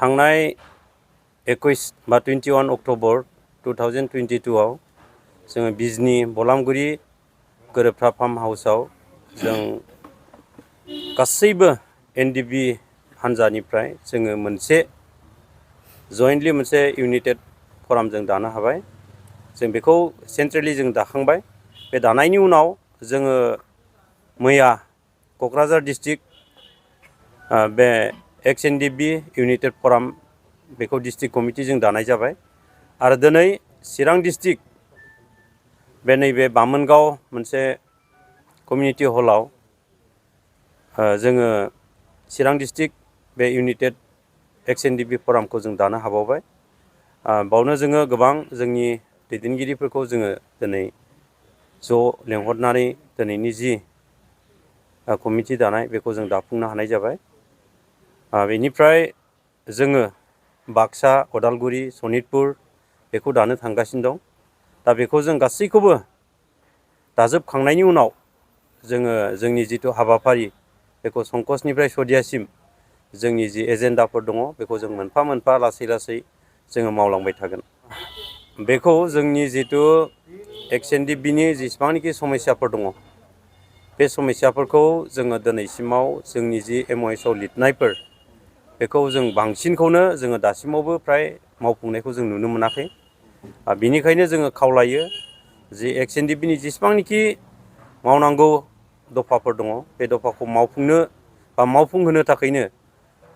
थांनाय 21 बा 21 अक्ट'बर 2022 आव जोङो बिजनी बलामगुरि गोरोबथा फार्म हाउसाव जों गासैबो NDFB हान्जानिफ्राय जोङो मोनसे जयेन्टलि मोनसे इउनाइटेड फराम जों दानो हाबाय। जों बेखौ सेन्ट्रेलि जों दाखांबाय। बे दानायनि उनाव जोङो मैया क'क्राझार डिस्ट्रिक्ट बे NDFB इउनाइटेड फराम बेखौ डिस्ट्रिक्ट कमिटि जों दानाय जाबाय आरो दिनै चिरां डिस्ट्रिक्ट बे नैबे बामोनगाव मोनसे कमिउनिटि हलाव जोङो चिरां डिस्ट्रिक्ट बे इउनाइटेड NDFB फरामखौ जों दानो हाबावबाय। बावनो जोङो गोबां जोंनि दैदेनगिरिफोरखौ जोङो दिनै ज' लेंहरनानै दिनैनि जि कमिटि दानाय बेखौ जों दाफुंनो हानाय जाबाय। बेनिफ्राय जोङो बाक्सा, उदालगुरि, सनितपुर बेखौ दानो थांगासिनो दं। दा बेखौ जों गासैखौबो दाजोबखांनायनि उनाव जोङो जोंनि जिथु हाबाफारि बेखौ संकसनिफ्राय सदियासिम जोंनि जि एजेन्डाफोर दङ बेखौ जों मोनफा मोनफा लासै लासै जोङो मावलांबाय थागोन। बेखौ जोंनि जिथु NDFBनि जेसेबांनाखि समस्याफोर दङ बे समस्याफोरखौ जोङो दिनैसिमाव जोंनि जि MOSआव लिरनायफोर बेखौ जों बांसिनखौनो जोङो दासिमावबो फ्राय मावफुंनायखौ जों नुनो मोनाखै। बिनिखायनो जोङो खावलायो जि NDFBनि जेसेबांनाखि मावनांगौ दफाफोर दङ बे दफाखौ मावफुंनो बा मावफुंहोनो थाखायनो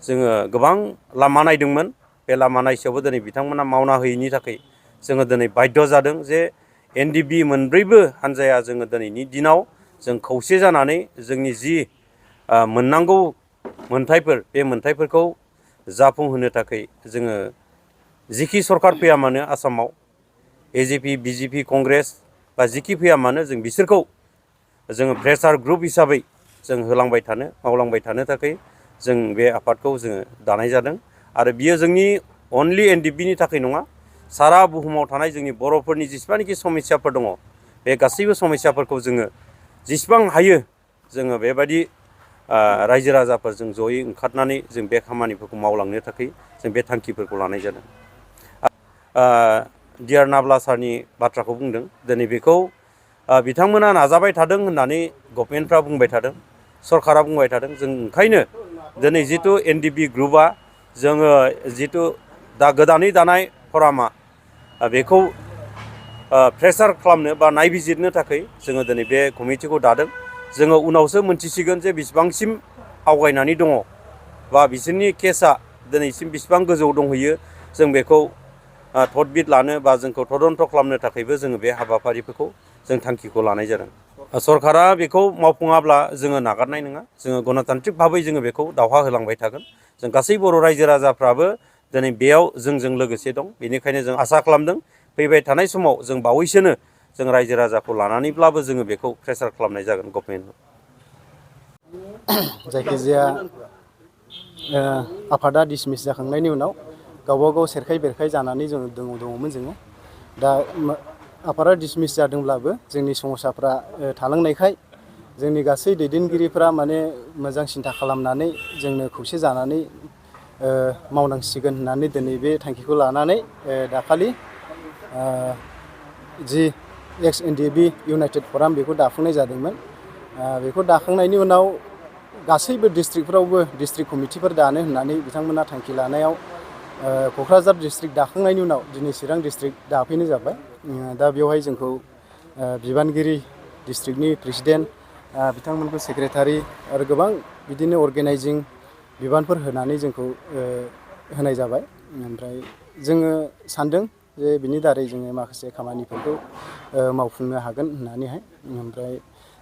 जोङो गोबां लामा नायदोंमोन। बे लामा नायसेयावबो दिनै बिथांमोना मावना होयैनि थाखाय जोङो दिनै बाध्य जादों जे NDFB मोनब्रैबो हान्जाया जोङो दिनैनि दिनाव जों खौसे जानानै जोंनि जि मोननांगौ मोनथायफोर बे मोनथायफोरखौ जाफुंहोनो थाखाय जोङो जिखि सरकार फैया मानो आसामाव AJP, BJP, कंग्रेस बा जिखि फैया मानो जों बिसोरखौ जोङो प्रेसार ग्रुप हिसाबै जों होलांबाय थानो मावलांबाय थानो थाखाय जों बे आफादखौ जोङो दानाय जादों। आरो बियो जोंनि अनलि NDFBनि थाखाय नङा, सारा बुहुमाव थानाय जोंनि बर'फोरनि जेसेबांनाखि समस्याफोर दङ बे गासैबो समस्याफोरखौ जोङो जेसेबां हायो जोङो बेबायदि रायजो राजाफोरजों जयै ओंखारनानै जों बे खामानिफोरखौ मावलांनो थाखाय जों बे थांखिफोरखौ लानाय जादों। डिआर नाब्ला सारनि बाथ्राखौ बुंदों। दिनै बेखौ बिथांमोना नाजाबाय थादों होननानै गभर्नमेन्टफ्रा बुंबाय थादों, सरकारा बुंबाय थादों। जों ओंखायनो दिनै जिथु NDFB ग्रुपआ जोङो जिथु दा गोदानै दानाय फरामा बेखौ प्रेसार खालामनो बा नायबिजिरनो थाखाय जोङो दिनै बे कमिटिखौ दादों। जोङो उनावसो मोनथिसिगोन जे बेसेबांसिम आवगायनानै दङ बा बिसोरनि केसआ दिनैसिम बेसेबां गोजौ दंहैयो। जों बेखौ तदबिद लानो बा जोंखौ तदन्त खालामनो थाखायबो जोङो बे हाबाफारिफोरखौ जों थांखिखौ लानाय जादों। सरकारा बेखौ मावफुङाब्ला जोङो नागारनाय नङा। जोङो गणतान्त्रिक भाबै जोङो बेखौ दावहा होलांबाय थागोन। जों गासै बर' रायजो राजाफ्राबो दिनै बेयाव जोंजों लोगोसे दं। बेनिखायनो जों आसा खालामदों फैबाय थानाय समाव जों बावैसोनो जों रायजो राजाखौ लानानैब्लाबो जोङो बेखौ प्रेसार खालामनाय जागोन गभर्नमेन्टआव। जायखिजाया आफादा डिसमिस जाखांनायनि उनाव गावबा गाव सेरखाय बेरखाय जानानै दङमोन जोङो। दा आफादा डिसमिस जादोंब्लाबो जोंनि समस्याफ्रा थालांनायखाय जोंनि गासै दैदेनगिरिफ्रा माने मोजां सिन्था खालामनानै जोंनो खौसे जानानै मावनांसिगोन होननानै दिनै बे थांखिखौ लानानै दाखालि जि NDFB इउनाइटेड फराम बेखौ दाफुंनाय जादोंमोन। बेखौ दाखांनायनि उनाव गासैबो डिस्ट्रिक्टफ्रावबो डिस्ट्रिक्ट कमिटिफोर दानो होननानै बिथांमोना थांखि लानायाव क'क्राझार डिस्ट्रिक्ट दाखांनायनि उनाव दिनै चिरां डिस्ट्रिक्ट दाफैनाय जाबाय। दा बेवहाय जोंखौ बिबानगिरि डिस्ट्रिक्टनि प्रेसिडेन्ट बिथांमोनखौ सेक्रेटारि आरो गोबां बिदिनो अर्गेनाइजिं बिबानफोर होनानै जोंखौ होनाय जाबाय। ओमफ्राय जोङो सानदों जे बिनि दारै जोङो माखासे खामानिफोरखौ मावफुंनो हागोन होननानैहाय। ओमफ्राय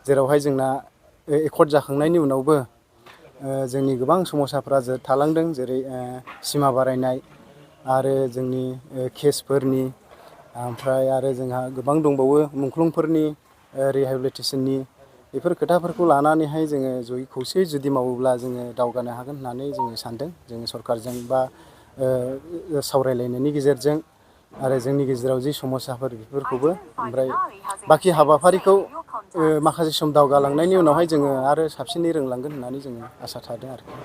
जेरावहाय जोंना एकर्ड जाखांनायनि उनावबो जोंनि गोबां समस्याफ्रा थालांदों, जेरै सिमा बारायनाय आरो जोंनि केसफोरनि, ओमफ्राय आरो जोंहा गोबां दंबावो मुंख्लंफोरनि रिहेबिलिटेसननि। बेफोर खोथाफोरखौ लानानैहाय जोङो जयै खौसेयै जुदि मावोब्ला जोङो दावगानो हागोन होननानै जोङो सानदों। जोङो सरकारजों बा सावरायलायनायनि गेजेरजों आरो जोंनि गेजेराव जि समस्याफोर बेफोरखौबो, ओमफ्राय बाखि हाबाफारिखौ माखासे सम दावगालांनायनि उनावहाय जोङो आरो साबसिनै रोंलांगोन होननानै जोङो आसा थादों आरोखि।